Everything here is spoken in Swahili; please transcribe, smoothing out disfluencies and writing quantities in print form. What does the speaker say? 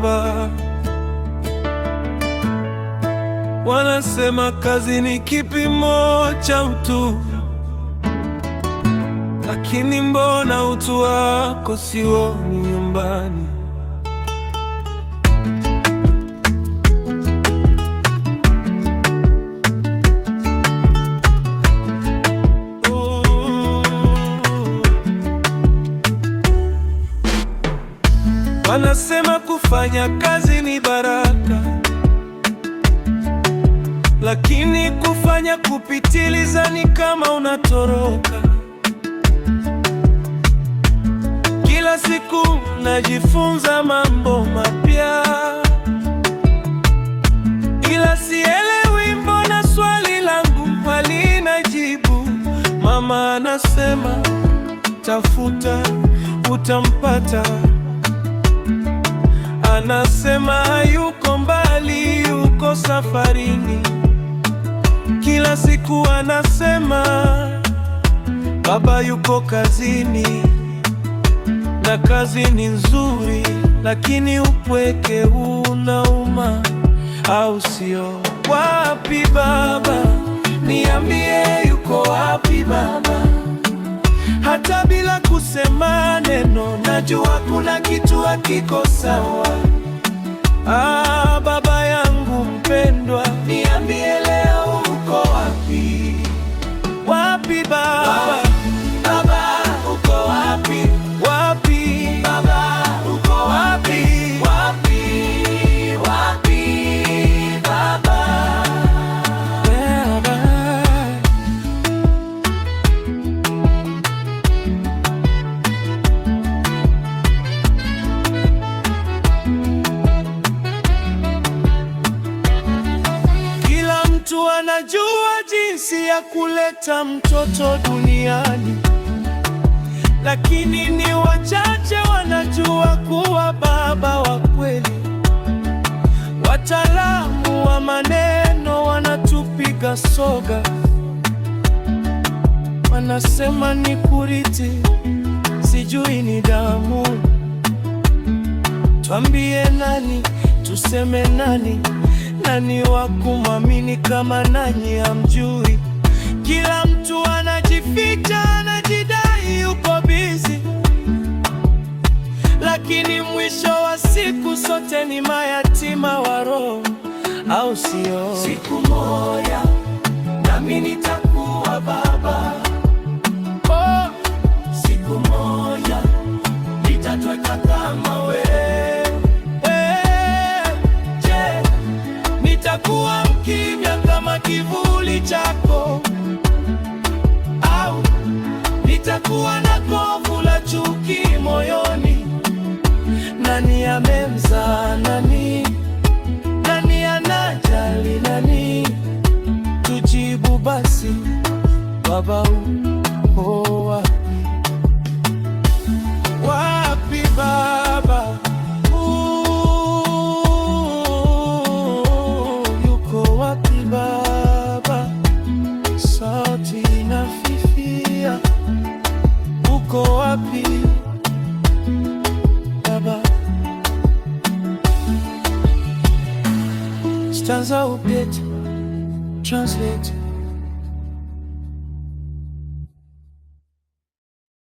Baba? Wanasema kazi ni kipimo cha utu, lakini mbona utu wako sioni nyumbani? Wanasema kufanya kazi ni baraka, lakini kufanya kupitiliza ni kama unatoroka. Kila siku najifunza mambo mapya, ila sielewi mbona swali langu halina jibu. Mama anasema tafuta, utampata. Anasema hayuko mbali, yuko safarini. Kila siku anasema baba yuko kazini, na kazi ni nzuri, lakini upweke unauma, au sio? Wapi baba? Niambie, yuko wapi baba? Hata bila kusema neno, najua kuna kitu hakiko sawa. Ah, baba yangu mpendwa, niambie leo uko wapi? Wapi baba? Baba, uko wapi? Wapi? Baba, uko wapi? Wapi? Wapi baba? Baba. Kila mtu anajua jinsi ya kuleta mtoto duniani, lakini ni wachache wanajua kuwa baba wa kweli. Wataalamu wa maneno wanatupiga soga, wanasema ni kurithi, sijui ni damu. Twambie nani, tuseme nani, nani wa kumwamini kama nanyi hamjui? Kila mtu anajificha, anajidai yuko busy, lakini mwisho wa siku sote ni mayatima wa roho, au sio? Siku moja nami nitakuwa baba. Oh, Siku moja nitatweka kama wewe. eh, je, nitakuwa mkimya kama kivuli chako, au nitakuwa na kovu la chuki moyoni? Nani amemzaa nani? Nani anajali nani? Tujibu basi, baba uko wapi? Wapi baba? Ooh, yuko wapi baba? Sauti inafifia, uko wapi baba? Stanza update, translate.